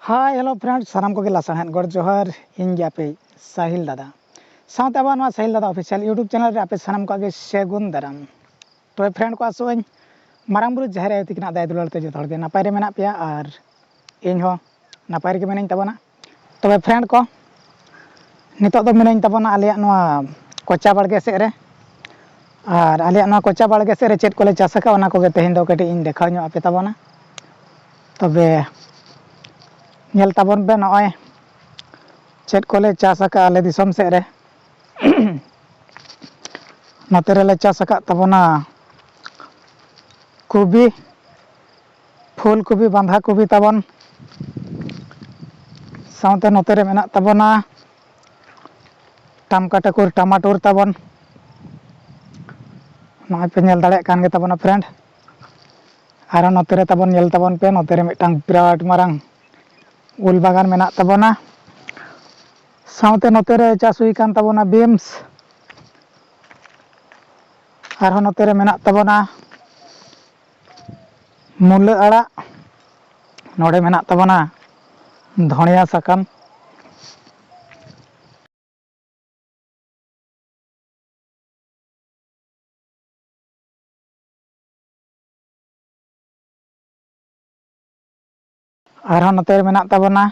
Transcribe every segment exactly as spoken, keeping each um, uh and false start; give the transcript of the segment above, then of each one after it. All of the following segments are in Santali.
ᱦᱟᱭ, ᱦᱮᱞᱳ ᱯᱷᱨᱮᱱᱰ, ᱥᱟᱱᱟᱢ ᱠᱚᱜᱮ ᱞᱟᱥᱟᱲᱦᱮᱫ ᱜᱚᱰ ᱡᱚᱦᱟᱨ᱾ ᱤᱧ ᱜᱮ ᱟᱯᱮ ᱥᱟᱦᱤᱞ ᱫᱟᱫᱟ, ᱥᱟᱶᱛᱮ ᱟᱵᱚᱣᱟᱜ ᱱᱚᱣᱟ ᱥᱟᱦᱤᱞ ᱫᱟᱫᱟ ᱚᱯᱷᱤᱥᱤᱭᱟᱞ YouTube ᱪᱮᱱᱮᱞ ᱨᱮ ᱟᱯᱮ ᱥᱟᱱᱟᱢ ᱠᱚᱣᱟᱜ ᱜᱮ ᱥᱟᱹᱜᱩᱱ ᱫᱟᱨᱟᱢ᱾ ᱛᱚᱵᱮ ᱯᱷᱨᱮᱱᱰ ᱠᱚ, ᱟᱥᱚᱜ ᱟᱹᱧ ᱢᱟᱨᱟᱝ ᱵᱩᱨᱩ ᱡᱟᱦᱮᱨ ᱟᱭᱳ ᱛᱤᱠᱤᱱᱟᱜ ᱫᱟᱭᱟ ᱫᱩᱞᱟᱹᱲ ᱛᱮ ᱡᱚᱛᱚ ᱦᱚᱲ ᱜᱮ ᱱᱟᱯᱟᱭ ᱨᱮ ᱢᱮᱱᱟᱜ ᱯᱮᱭᱟ ᱟᱨ ᱤᱧ ᱦᱚᱸ ᱱᱟᱯᱟᱭ ᱨᱮᱜᱮ ᱢᱤᱱᱟᱹᱧ ᱛᱟᱵᱚᱱᱟ᱾ ᱛᱚᱵᱮ ᱯᱷᱨᱮᱱᱰ ᱠᱚ, ᱱᱤᱛᱚᱜ ᱫᱚ ᱢᱤᱱᱟᱹᱧ ᱛᱟᱵᱚᱱᱟ ᱟᱞᱮᱭᱟᱜ ᱱᱚᱣᱟ ᱠᱚᱪᱟ ᱵᱟᱲᱜᱮ ᱥᱮᱫ ᱨᱮ᱾ ᱟᱨ ᱟᱞᱮᱭᱟᱜ ᱱᱚᱣᱟ ᱠᱚᱪᱟ ᱵᱟᱲᱜᱮ ᱥᱮᱫ ᱨᱮ ᱪᱮᱫ ᱠᱚᱞᱮ ᱪᱟᱥ ᱟᱠᱟᱫ, ᱚᱱᱟ ᱠᱚᱜᱮ ᱛᱮᱦᱮᱧ ᱫᱚ ᱠᱟᱹᱴᱤᱡ ᱤᱧ ᱫᱮᱠᱷᱟᱣ ᱧᱚᱜ ᱟᱯᱮ ᱛᱟᱵᱚᱱᱟ᱾ ᱛᱚᱵᱮ ᱧᱮᱞ ᱛᱟᱵᱚᱱ ᱯᱮ, ᱱᱚᱜᱼᱚᱭ ᱪᱮᱫ ᱠᱚᱞᱮ ᱪᱟᱥ ᱟᱠᱟᱫ ᱟᱞᱮ ᱫᱤᱥᱚᱢ ᱥᱮᱫ ᱨᱮ᱾ ᱱᱚᱛᱮ ᱨᱮᱞᱮ ᱪᱟᱥ ᱟᱠᱟᱫ ᱛᱟᱵᱚᱱᱟ ᱠᱚᱵᱤ, ᱯᱷᱩᱞ ᱠᱚᱵᱤ, ᱵᱟᱸᱫᱷᱟ ᱠᱚᱵᱤ ᱛᱟᱵᱚᱱ, ᱥᱟᱶᱛᱮ ᱱᱚᱛᱮ ᱨᱮ ᱢᱮᱱᱟᱜ ᱛᱟᱵᱚᱱᱟ ᱴᱟᱢᱠᱟ ᱴᱟᱠᱩᱨ, ᱴᱟᱢᱟᱴᱩᱨ ᱛᱟᱵᱚᱱ᱾ ᱱᱚᱜᱼᱚᱭ ᱯᱮ ᱧᱮᱞ ᱫᱟᱲᱮᱭᱟᱜ ᱠᱟᱱ ᱜᱮ ᱛᱟᱵᱚᱱᱟ ᱯᱷᱨᱮᱱᱰ᱾ ᱟᱨᱚ ᱱᱚᱛᱮ ᱨᱮ ᱛᱟᱵᱚᱱ, ᱧᱮᱞ ᱛᱟᱵᱚᱱ ᱯᱮ, ᱱᱚᱛᱮ ᱨᱮ ᱢᱤᱫᱴᱟᱝ ᱵᱤᱨᱟᱴ ᱢᱟᱨᱟᱝ ᱩᱞ ᱵᱟᱜᱟᱱ ᱢᱮᱱᱟᱜ ᱛᱟᱵᱚᱱᱟ᱾ ᱥᱟᱶᱛᱮ ᱱᱚᱛᱮ ᱨᱮ ᱪᱟᱥ ᱦᱩᱭ ᱠᱟᱱ ᱛᱟᱵᱚᱱᱟ ᱵᱤᱢᱥ᱾ ᱟᱨᱦᱚᱸ ᱱᱚᱛᱮ ᱨᱮ ᱢᱮᱱᱟᱜ ᱛᱟᱵᱚᱱᱟ ᱢᱩᱞᱟᱹ ᱟᱲᱟᱜ, ᱱᱚᱰᱮ ᱢᱮᱱᱟᱜ ᱛᱟᱵᱚᱱᱟ ᱫᱷᱚᱱᱤᱭᱟ ᱥᱟᱠᱟᱢ᱾ ᱟᱨᱦᱚᱸ ᱱᱚᱛᱮ ᱨᱮ ᱢᱮᱱᱟᱜ ᱛᱟᱵᱚᱱᱟ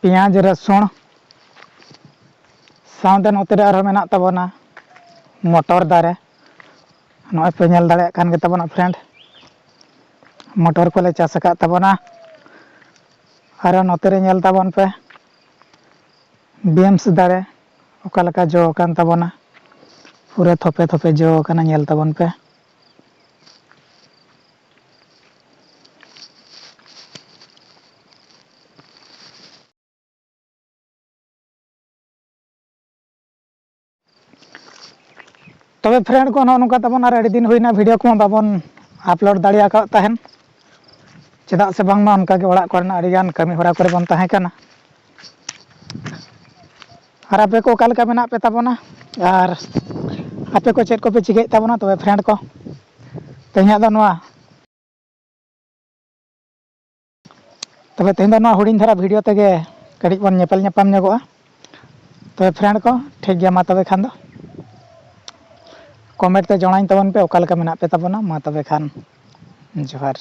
ᱯᱮᱸᱭᱟᱡᱽ, ᱨᱟᱹᱥᱩᱱ, ᱥᱟᱶᱛᱮ ᱱᱚᱛᱮ ᱨᱮ ᱟᱨᱦᱚᱸ ᱢᱮᱱᱟᱜ ᱛᱟᱵᱚᱱᱟ ᱢᱚᱴᱚᱨ ᱫᱟᱨᱮ᱾ ᱱᱚᱜᱼᱚᱭ ᱯᱮ ᱧᱮᱞ ᱫᱟᱲᱮᱭᱟᱜ ᱠᱟᱱ ᱜᱮ ᱛᱟᱵᱚᱱᱟ ᱯᱷᱨᱮᱱᱰ, ᱢᱚᱴᱚᱨ ᱠᱚᱞᱮ ᱪᱟᱥ ᱟᱠᱟᱫ ᱛᱟᱵᱚᱱᱟ᱾ ᱟᱨᱦᱚᱸ ᱱᱚᱛᱮ ᱨᱮ ᱧᱮᱞ ᱛᱟᱵᱚᱱ ᱯᱮ ᱵᱤᱢᱥ ᱫᱟᱨᱮ ᱚᱠᱟ ᱞᱮᱠᱟ ᱡᱚ ᱟᱠᱟᱱ ᱛᱟᱵᱚᱱᱟ, ᱯᱩᱨᱟᱹ ᱛᱷᱚᱯᱮ ᱛᱷᱚᱯᱮ ᱡᱚ ᱟᱠᱟᱱᱟ, ᱧᱮᱞ ᱛᱟᱵᱚᱱ ᱯᱮ᱾ ᱛᱚᱵᱮ ᱯᱷᱨᱮᱱᱰ ᱠᱚ, ᱱᱚᱜᱼᱚ ᱱᱚᱝᱠᱟ ᱛᱟᱵᱚᱱ ᱟᱨ ᱟᱹᱰᱤ ᱫᱤᱱ ᱦᱩᱭᱱᱟ ᱵᱷᱤᱰᱤᱭᱳ ᱠᱚᱢᱟ ᱵᱟᱵᱚᱱ ᱟᱯᱞᱳᱰ ᱫᱟᱲᱮ ᱟᱠᱟᱫ ᱛᱟᱦᱮᱱ, ᱪᱮᱫᱟᱜ ᱥᱮ ᱵᱟᱝᱢᱟ ᱚᱱᱠᱟᱜᱮ ᱚᱲᱟᱜ ᱠᱚᱨᱮᱱᱟᱜ ᱟᱹᱰᱤᱜᱟᱱ ᱠᱟᱹᱢᱤ ᱦᱚᱨᱟ ᱠᱚᱨᱮ ᱵᱚᱱ ᱛᱟᱦᱮᱸ ᱠᱟᱱᱟ᱾ ᱟᱨ ᱟᱯᱮ ᱠᱚ ᱚᱠᱟ ᱞᱮᱠᱟ ᱢᱮᱱᱟᱜ ᱯᱮ ᱛᱟᱵᱚᱱᱟ ᱟᱨ ᱟᱯᱮ ᱠᱚ ᱪᱮᱫ ᱠᱚᱯᱮ ᱪᱤᱠᱟᱹᱭᱮᱫ ᱛᱟᱵᱚᱱᱟ? ᱛᱚᱵᱮ ᱯᱷᱨᱮᱱᱰ ᱠᱚ, ᱛᱮᱦᱮᱧᱟᱜ ᱫᱚ ᱱᱚᱣᱟ ᱛᱚᱵᱮ ᱛᱮᱦᱮᱧ ᱫᱚ ᱱᱚᱣᱟ ᱦᱩᱰᱤᱧ ᱫᱷᱟᱨᱟ ᱵᱷᱤᱰᱤᱭᱳ ᱛᱮᱜᱮ ᱠᱟᱹᱴᱤᱡ ᱵᱚᱱ ᱧᱮᱯᱮᱞ ᱧᱟᱯᱟᱢ ᱧᱚᱜᱚᱜᱼᱟ᱾ ᱛᱚᱵᱮ ᱯᱷᱨᱮᱱᱰ ᱠᱚ, ᱴᱷᱤᱠ ᱜᱮᱭᱟ, ᱢᱟ ᱛᱚᱵᱮ ᱠᱷᱟᱱ ᱫᱚ ᱠᱚᱢᱮᱱᱴ ᱛᱮ ᱡᱟᱱᱟᱣ ᱛᱟᱵᱚᱱ ᱯᱮ ᱚᱠᱟ ᱞᱮᱠᱟ ᱢᱮᱱᱟᱜ ᱯᱮ ᱛᱟᱵᱚᱱᱟ᱾ ᱢᱟ ᱛᱚᱵᱮ ᱠᱷᱟᱱ ᱡᱚᱦᱟᱨ᱾